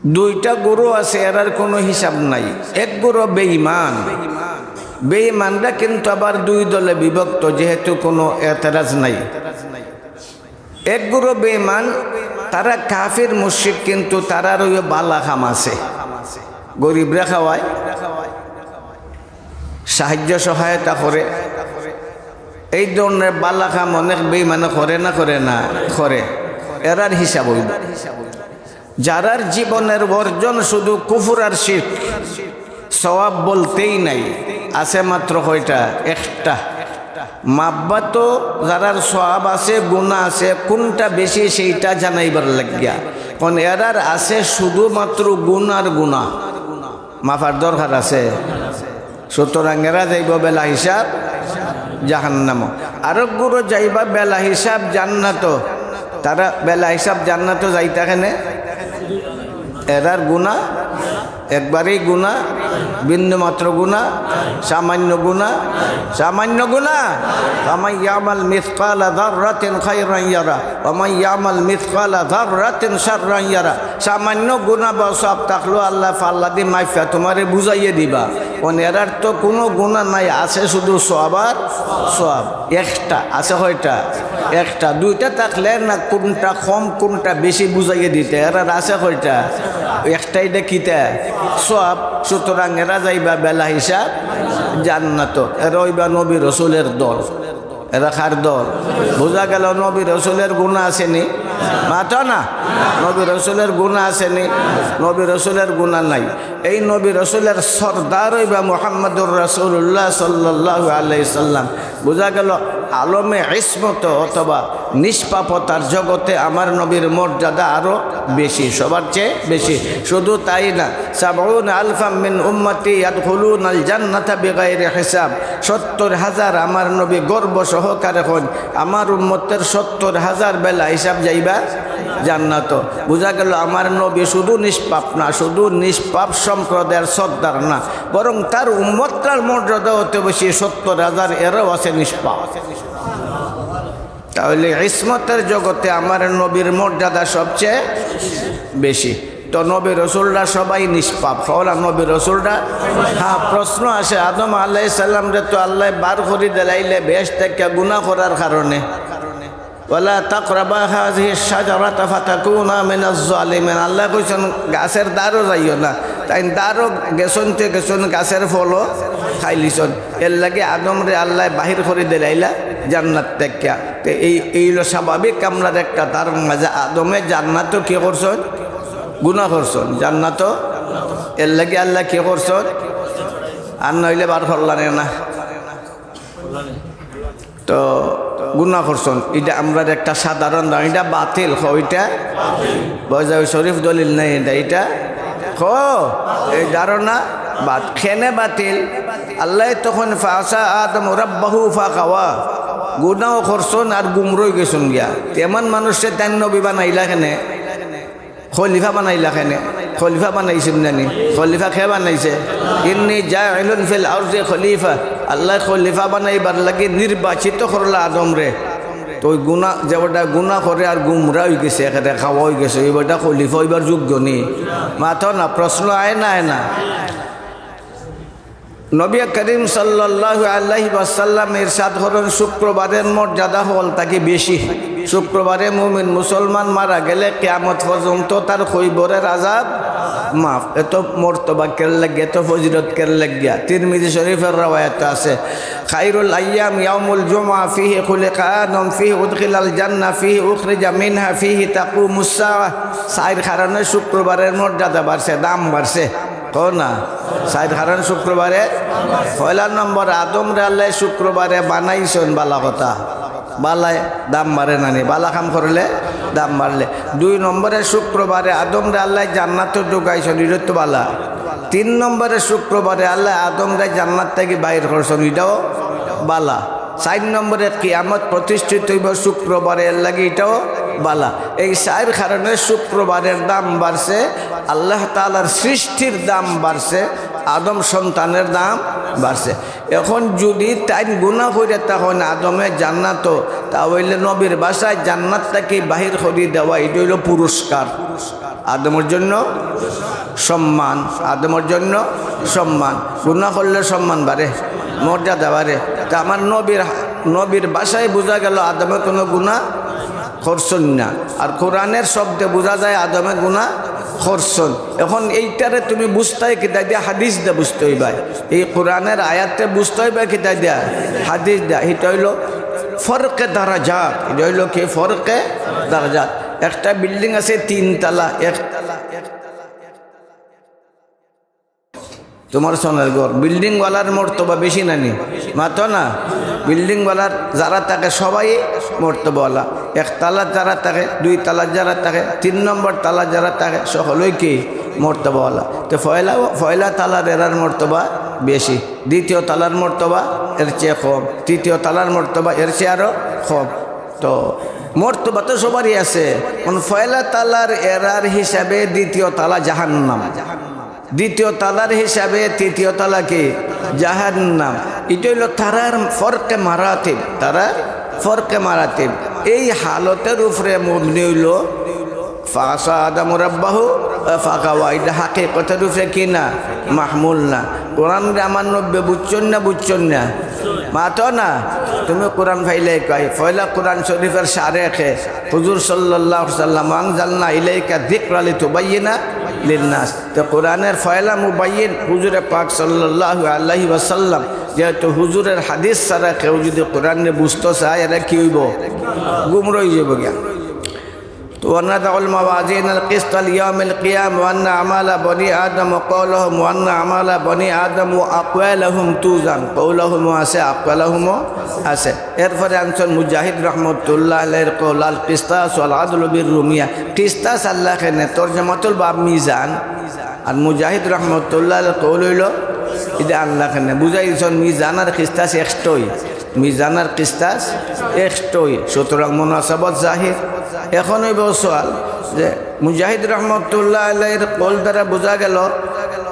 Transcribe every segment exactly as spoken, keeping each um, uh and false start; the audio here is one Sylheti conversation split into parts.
দুইটা গুরু আছে, এরার কোনো হিসাব নাই। এক গুরু বেঈমান, বেঈমানরা কিন্তু আবার দুই দলে বিভক্ত, যেহেতু কোনো এতরাজ নাই। এক গুরু বেঈমান, তারা কাফির মুশরিক, কিন্তু তারার ওই বালা কাম আছে, গরিবরে খাওয়ায়, সাহায্য সহায়তা করে। এই ধরনের বালা কাম অনেক বেঈমানে করে না, করে না? করে। এরার হিসাব অইব। যারার জীবনের অর্জন শুধু কুফর আর শিরক, সওয়াব বলতেই নাই, আছে মাত্র কয়টা? একটা। মাব্বা তো যারার সওয়াব আছে, গুনাহ আছে, কোনটা বেশি সেইটা জানাইবার লাগিয়া। কারণ এরার আছে শুধুমাত্র গুনাহ আর গুনাহ, মাফার দরকার আছে। সুতরাং এরা যাইব বেলা হিসাব জাহান্নামো। আরক গুরু যাইবা বেলা হিসাব জান্নাতো। তারা বেলা হিসাব জান্নাতো যাইতা কেনে? এরার গুনাহ, একবারেই গুনাহ, বিন্দুমাত্র গুনাহ, সামান্য গুনাহ, সামান্য গুনাহ। ফামান ইয়ামাল মিসকালা যাররাতিন খায়রান ইয়ারা, ওয়া মান ইয়ামাল মিসকালা যাররাতিন শাররান ইয়ারা। সামান্য গুনাহ বা সওয়াব থাকলেও আল্লায় পাল্লা দি মাপিয়া তুমারে বুঝাইয়া দিবা। কারণ এরার তো কোনো গুনাহ নাই, আছে শুধু সওয়াব আর সওয়াব। একটা, আছে কয়টা? একটা। দুইটা থাকলে না কোনটা কম কোনটা বেশি বুঝাইয়া দিতে। এরার আছে কয়টা? একটা। ইটা কিতা? সওয়াব। সুতরাং এরা যাইবা বেলা হিসাব জান্নাতো। এরা অইবা নবী রসুলের দল। এরা কার দল? বুঝা গেল নবী রসুলের গুনাহ আছে নি? মাতো না। নবী রসুলের গুনাহ আছে নি? নবী রসুলের গুনাহ নাই। এই নবী রসুলের সর্দার অইবা মুহাম্মদুর রাসূলুল্লাহ সাল্লাল্লাহু আলাইহি সাল্লাম। বুঝা গেল আলমে ইসমত অথবা নিষ্পাপতার জগতে আমার নবীর মর্যাদা আরো বেশি, সবার চেয়ে বেশি। শুধু তাই না, সাবউনা আলফাম মিন উম্মতি ইয়াদখুলুনাল জান্নাতা বিগাইরি হিসাব। সত্তর হাজার, আমার নবী গর্ব সহকারে কইন, আমার উম্মতের সত্তর হাজার বেলা হিসাব যাইবা জান্নাতো। বুঝা গেল আমার নবী শুধু নিষ্পাপ না, শুধু নিষ্পাপ সম্প্রদায়ের সর্দার না, বরং তার উম্মতটার মর্যাদা অত বেশি, সত্তর হাজার এরাও আছে নিষ্পাপ। তাহলে ইসমতের জগতে আমার নবীর মর্যাদা সবচেয়ে বেশি। তো নবী রসুলরা সবাই নিষ্পাপ, কওলা নবী রসুলরা? হ্যাঁ, প্রশ্ন আছে, আদম আলাইহিস সালামরে তো আল্লায় বার করি দিলাইলে বেহেশত থাকি গুনাহ করার কারণে। ওয়ালা তাকরাবা হাযিহিশ শাজারাতা ফাতাকুনা মিনাজ জালিমিন। আল্লায় কইছইন, গাছের দারো যাইও না। তাইন দারো গেছইন তে গেছইন, গাছের ফলও খাইলিছইন। এর লাগি আদমরে আল্লায় বাহির করি দিলাইলা জান্নাত থাকি। তে এই, এই অইলো স্বাভাবিক আমরার একটা ধারণা যে আদমে জান্নাতো কি করছইন? গুনাহ করছইন। জান্নাতো এর লাগি আল্লায় কি করছইন? আর নাইলে বার করলা নে না। তো গুনাহ করছইন, ইটা আমরার একটা সাধারণ ধারণা, ইটা বাতিল, কও ইটা। বজাবি শরীফ দলিল নাই ইটা, ইটা কও, এই ধারণা বাত-, কেনে বাতিল? আল্লায় তখন ফাআসা আদম রাব্বাহু ফাগাওয়া, গুনাহ করছইন আর গুমরা অইগেছইন গিয়া। তে এমন মানুষরে তাইন নবী বানাইলা কেনে? খলিফা বানাইলা কেনে? খলিফা বানাইছইন না নি? খলিফা কে বানাইছে? ইন্নী জাইলুন ফিল আরদি খলিফা। আল্লায় খলিফা বানাইবার লাগি নির্বাচিত করলা আদমরে। তো ওই গুনা, যে বেটা গুনা করে আর গুমরা অইগেছে, একেবারে কাওয়া অইগেছে, ওই বেটা খলিফা অইবার যোগ্য নি? মাতো না, প্রশ্ন আয় না, আয় না? নবী করিম সাল্লাল্লাহু আলাইহি ওয়াসাল্লাম ইরশাদ করইন, শুক্রবারের মর্যাদা হকল থাকি বেশি। শুক্রবারে মুমিন মুসলমান মারা গেলে কিয়ামত পর্যন্ত তার কবরের আযাব মাফ। এত মর্তবা কের লাগিয়া, এত ফজিলত কের লাগিয়া? তিরমিজি শরীফের রেওয়ায়েত আছে, খায়রুল আইয়াম ইয়াউমুল জুমআ, ফিহি খুলিকা আদম, ফিহি উদখিলাল জান্নাহ, ফিহি উখরিজা মিনহা, ফিহি তাকুমুস সাআহ। চাইর কারণে শুক্রবারের মর্যাদা বাড়ছে, দাম বাড়ছে। কও না, চাইর কারণ শুক্রবারে। পয়লা নম্বর, আদমরে আল্লায় শুক্রবারে বানাইছইন, বালা কথা। বালায় দাম বাড়ে না নি, বালা কাম করলে দাম বাড়লে। দুই নম্বরে, শুক্রবারে আদমরে আল্লায় জান্নাতো ঢুকাইছইন, ইটা তো বালা। তিন নম্বরে, শুক্রবারে আল্লায় আদমরে জান্নাত থাকি বাইর করছইন, ইটাও বালা। চাইর নম্বরে, কিয়ামত প্রতিষ্ঠিত অইবো শুক্রবারে, এর লাগি ইটাও বালা। এই চাইর কারণে শুক্রবারের দাম বাড়ছে, আল্লাহ তাআলার সৃষ্টির দাম বাড়ছে, আদম সন্তানের দাম বাড়ছে। এখন যুদি তাইন গুনা কইরা থাকইন আদমে জান্নাতো, তা অইলে নবীর ভাষায় জান্নাত থাকি বাহির করি দেওয়া, ইটা অইলো পুরস্কার। আদমর জন্য সম্মান, আদমর জন্য সম্মান। গুনা করলে সম্মান বাড়ে, মর্যাদা বাড়ে। তে আমার নবীর, নবীর ভাষায় বুঝা গেল আদমে কুনু গুনা করছইন না। আর কোরআনের শব্দে বুঝা যায় আদমে গুনা করছইন। এখন এইটারে তুমি বুঝতায় কিতা দিয়া? হাদিস দিয়া বুঝতে অইবায়। এই কোরআনের আয়াতে বুঝতে অইবায় কিতা দিয়া? হাদিস দিয়া। ইটা অইলো ফরকে দারাজাত। ইটা অইলো কি? ফরকে দারাজাত। একটা বিল্ডিং আছে তিন তালা, এক তুমার সনের ঘর, বিল্ডিংওয়ালার মর্তবা বেশি না নি? মাতো না? বিল্ডিংওয়ালার যারা থাকে সবাই মর্তবাওয়ালা। এক তালাত যারা থাকে, দুই তালাত যারা থাকে, তিন নম্বর তালাত যারা থাকে, সকলেই কি? মর্তবাওয়ালা। তে পয়লা, পয়লা তালার এরার মর্তবা বেশি, দ্বিতীয় তালার মর্তবা এর চেয়ে কম, তৃতীয় তালার মর্তবা এর চেয়ে আরো কম। তো মর্তবা তো সবারই আছে। এখন পয়লা তালার এরার হিসাবে দ্বিতীয় তালা জাহান্নাম, দ্বিতীয় তালার হিসাবে তৃতীয় তালা কি? জাহান্নাম। ইটা অইলো তারার ফরকে মারাতিব, তারার ফরকে মারাতিব। এই হালতের উপরে মবনি অইলো ফাসা আদামু রাব্বাহু ফাগাওয়া। ইটা হাকিকতের উপরে কি না? মাহমুল না। কোরআনরে আমার নবী বুঝছইন না, বুঝছইন না? মাতো না। তুমি কোরআন পাইলে কই? পয়লা কোরআন শরীফের শারেহে হুজুর সাল্লাল্লাহু আলাইহি ওয়াসাল্লাম, "আনজালনা ইলাইকা যিকরা লিতুবাইয়িনা লিন্নাস।" তো কোরআনের পয়লা মুবাইয়িন হুজুরে পাক সাল্লাল্লাহু আলাইহি ওয়াসাল্লাম। যেহেতু হুজুরের হাদিস ছাড়া কেউ যদি কোরআনরে বুঝতো চায়, এরা কি অইবো? গুমরা অইযিবো গিয়া। তো, "ওয়া নাদাউল মাওয়াজিনাল কিসতা লিয়াউমিল কিয়ামা ওয়া আন্না আমালা বনি আদম ওয়া কাওলাহুম ওয়া আন্না আমালা বনি আদম ওয়া আকওয়ালাহুম তুজান।" কাওলাহুমও আছে, আকওয়ালাহুমও আছে। এরপরে আনছইন মুজাহিদ রহমতুল্লাহ আলাইহির কওল, "আল কিসতাস ওয়াল আদলু বির রুমিয়া।" কিসতাস আল্লাহ কেনে, তর্জমাতুল বাব মিজান। আর মুজাহিদ রহমতুল্লাহ আলাইহির কওল অইলো, ইটা আল্লাহ কেনে। বুঝাই দিছইন, মিজান আর কিসতাস একটাউ। মিজান আর কিসতাস একটাউ, সুতরাং মুনাসাবত জাহির। এখন অইবো সওয়াল যে মুজাহিদ রহমতুল্লাহ আলাইহির কওল দ্বারা বুঝা গেল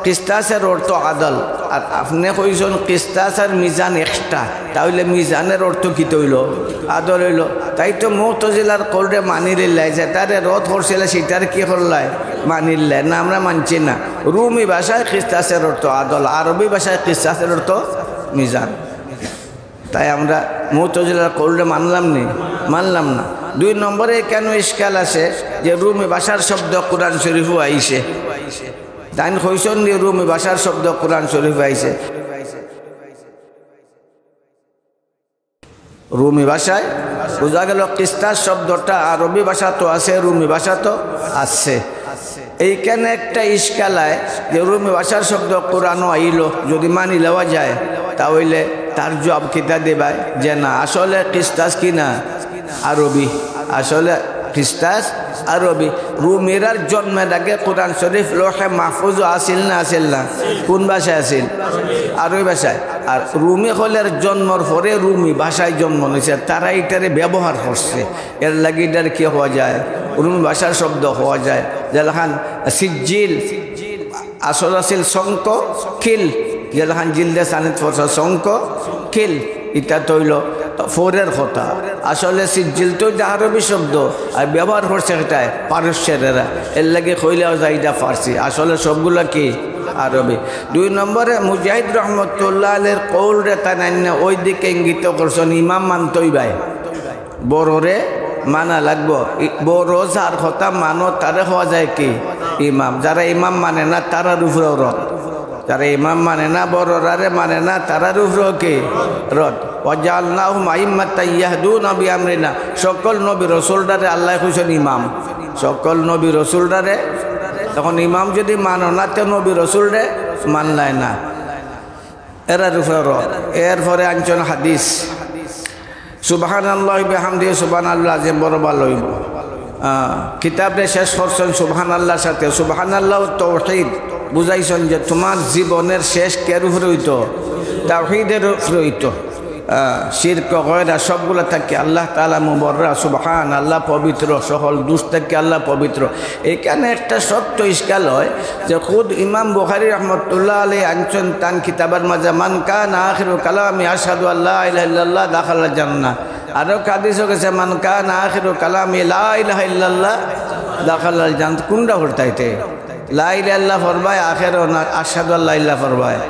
কিসতাসের অর্থ আদল, আর আপনে কইছইন কিসতাস আর মিজান একটা, তা অইলে মিজানের অর্থ কিতা অইলো? আদল অইলো। তাইন তো মুতাজিলার কওলরে মানিলিলাইন, যেটারে রদ করছিলা সেটারে কি করলাইন? মানিলিলাইন। না, আমরা মানছি না। রুমি ভাষায় কিসতাসের অর্থ আদল, আরবি ভাষায় কিসতাসের অর্থ মিজান। তাই আমরা মুতাজিলার কওলরে মানলাম নি? মানলাম না। দুই নম্বরে কেন ইশকাল আছে যে রুমি ভাষার শব্দ কোরআন শরীফো আইছে? তাইন কইছইন যে রুমি ভাষার শব্দ কোরআন শরীফো আইছে। রুমি ভাষায় বুঝা গেল কিসতাস শব্দটা আরবি ভাষাত আছে, রুমি ভাষাত আছে। এইখানে একটা ইশকাল আয় যে রুমি ভাষার শব্দ কোরআনো আইলো, যদি মানিলিওয়া যায়, তা অইলে তার জবাব কিতা দিবায়? যে না, আসলে কিসতাস কি না? আরবি। আসলে কিসতাস আরবি। রুমিরার জন্মের আগে কোরআন শরীফ লৌহে মাহফুজো আছিল না আছিল না? কোন ভাষায় আছিল? আরবি ভাষায়। আর রুমি অকলর জন্মর পরে রুমি ভাষায় জন্ম নিছে, তারা ইটারে ব্যবহার করছে। এরলাগি ইটারে কি কওয়া যায়? রুমি ভাষার শব্দ কওয়া যায়। যেলাখান সিজ্জিল, আসল আছিল শঙ্ক, কিল, যেলাখান জিলদে সানিত পড়ছে শঙ্ক, কিল, ইটা তো অইলো পরের কথা। আসলে সিজ্জিল তো ইটা আরবি শব্দ, আর ব্যবহার করছে ইটায় পারস্যের এরা, এরলাগি কইলেও যায় ইটা ফার্সি, আসলে সবগুলা কি? আরবি। দুই নম্বরে মুজাহিদ রহমতুল্লাহ আলাইহির কওলরে তাইন আইন্না ওই দিকে ইঙ্গিত করছইন, ইমাম মানতে অইবায়। বড়রে মানা লাগবো। ই-, বড় যার কথা মানো, তারে কওয়া যায় কি? ইমাম। যারা ইমাম মানে না, তারার উপরেও রদ। যারা ইমাম মানে না, বড়রারে মানে না, তারার উপরেও কি? রদ। "ওয়া জাআলনাহুম আইম্মাতান ইয়াহদুনা বিআমরিনা।" সকল নবী রসুলরারে আল্লায় কইছইন ইমাম। সকল নবী রসুলরারে। এখন ইমাম যদি মানো না, তে নবী রসুলরে মানলায় না। এরার উপরে রদ। এরপরে আনছইন হাদিস, "সুবহানাল্লাহি বিহামদিহি, সুবহানাল্লাহ আজিম, বড় ভালা অইবো।" আহ, কিতাবরে শেষ করছইন সুবহানাল্লাহর সাথে। সুবহানাল্লাহ তৌহিদ, বুঝাইছইন যে তুমার জীবনের শেষ কের উপরে অইতো? তাওহিদের উপরে অইতো। আহ, শিরক, গয়রা সবগুলা থাকি আল্লাহ তাআলা মুবাররা, সুবহান, আল্লাহ পবিত্র, সকল দুষ থাকি আল্লাহ পবিত্র। এখানে একটা শক্ত ইশকাল অয় যে খুদ ইমাম বুখারী রহমতুল্লাহ আলাইহি আনছইন তান কিতাবর মাঝে, "মান কানা আখিরু কালামিহি আশহাদু আল্লা ইলাহা ইল্লাল্লাহ দাখালাল জান্নাহ।" আরো হাদিসও গেছে, "মান কানা আখিরু কালামিহি লা ইলাহা ইল্লাল্লাহ।" দাখালাল জান্নাত। কোনটা পড়তাইতে? লা ইলাহা ইল্লাল্লাহ পড়বায় আখেরো না আশহাদু আল্লা ইলাহা পড়বায়?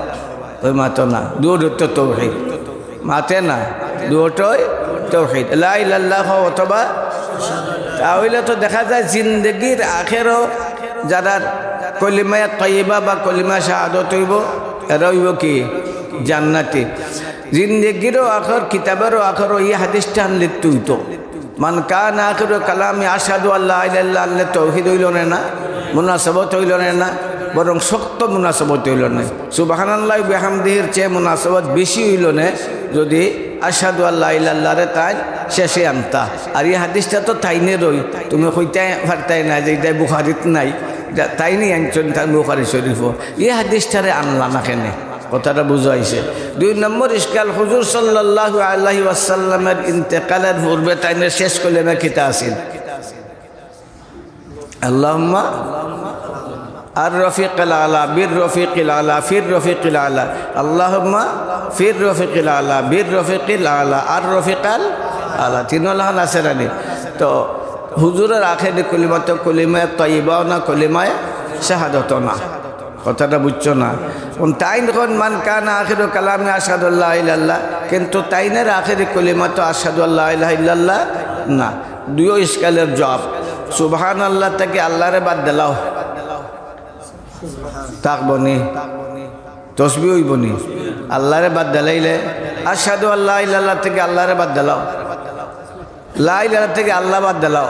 ওই মাতো না, দুইটাউ তো তৌহিদ। মাতে না, দুইটাউ তৌহিদ। লা ইলাহা ইল্লাল্লাহ অথবা, তা অইলে তো দেখা যায় জিন্দেগির আখেরো যারার কলিমায়ে তৈয়বা বা কলিমায়ে শাহাদত অইবো, এরা অইবো কি? জান্নাতি। জিন্দেগিরও আখর, কিতাবেরও আখর, ই হাদিসটা আনলে তুই তো মান কানা আখিরু কালামি আশহাদু আল্লা ইলাহা ইল্লাল্লাহ আনলে তৌহিদ অইলো নে না? মুনাসাবত অইলো নে না? বরং শক্ত মুনাসাবত অইলো নে। সুবহানাল্লাহি বিহামদিহির চেয়ে মুনাসাবত বেশি অইলো নে যদি আশহাদু আল্লা ইলাহা ইল্লাল্লাহরে তাইন শেষে আনতা। আর ই হাদিসটা তো তাইনে রই, তুমি কইতায় পারতায় না যে ইটা বুখারিত নাই, ইটা তাইনে আনছইন তান বুখারি শরীফো। ই হাদিসটারে আনলা না কেনে? কথাটা বুঝাইছে। দুই নম্বর ইশকাল, হুজুর সাল্লাল্লাহু আলাইহি ওয়াসাল্লামের ইন্তেকালের পূর্বে তাইনের শেষ কলিমা কিতা আছিল? আল্লাহুম্মা আর রফিকুল আলা, বির রফিকুল আলা, ফির রফিকুল আলা। আল্লাহুম্মা ফির রফিকুল আলা, বির রফিকুল আলা, আর রফিকুল আলা। তিনও লাখান আছে না নি? তো হুজুরের আখেরি কলিমা তো কলিমায়ে তৈয়বাও না, কলিমায়ে শাহাদতও না। কথাটা বুঝছো না? এখন তাইন কইন মান কানা আখিরু কালামি আশহাদু আল্লা ইলাহা ইল্লাল্লাহ, কিন্তু তাইনের আখেরি কলিমা তো আশহাদু আল্লা ইলাহা ইল্লাল্লাহ না। দুইও ইশকালের জবাব। সুবহানাল্লাহ থাকি আল্লাহরে বাদ দিলাও, থাকবো নি? তসবি অইবো নি? আল্লাহরে বাদ দিলাইলে, আশহাদু আল্লা ইলাহা ইল্লাল্লাহ থাকি আল্লাহরে বাদ দিলাও, লা ইলাহা থাকি আল্লাহ বাদ দিলাও,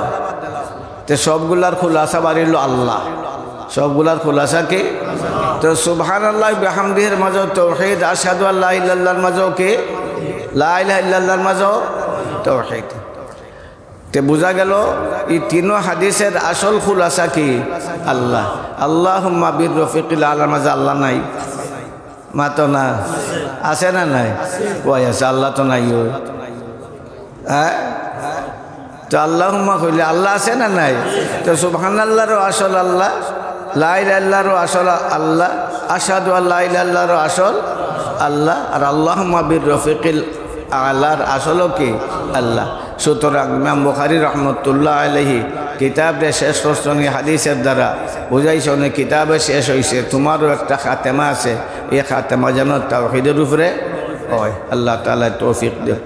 তে সবগুলার খুলাসা বাড়িল আল্লাহ। সবগুলার খুলাসা কি? তো সুবহানাল্লাহি বিহামদিহির মাঝেও তৌহিদ, আশহাদু আল্লা ইলাহা ইল্লাল্লাহর মাঝেও কি? লা ইলাহা ইল্লাল্লাহর মাঝেও তৌহিদ। তে বুঝা গেল, ই তিনও হাদিসের আসল খুলাসা কি? আল্লাহ। আল্লাহুম্মা বির রফিকুল আলার মাঝে আল্লাহ নাই? মাতো না। আছে না নাই? ওই আছে, আল্লাহ তো নাই। ওই, হ্যাঁ? তো আল্লাহুম্মা কইলে আল্লাহ আছে না নাই? তো সুবহানাল্লাহরও আসল আল্লাহ, লা ইলাহা ইল্লাল্লাহরও আসল আল্লাহ, আশহাদু আল্লা ইলাহা ইল্লাল্লাহরও আসল আল্লাহ, আর আল্লাহুম্মা বির রফিকুল আলার আসলও কি? আল্লাহ। সুতরাং ইমাম বুখারী রহমতুল্লাহ আলাইহি কিতাবরে শেষ করছইন ই হাদিসের দ্বারা, বুঝাইছইন ই কিতাবে শেষ অইছে, তোমারও একটা খাতেমা আছে, এই খাতেমা যেন তাওহীদের উপরে হয়। আল্লাহ তাআলা তৌফিক দেন।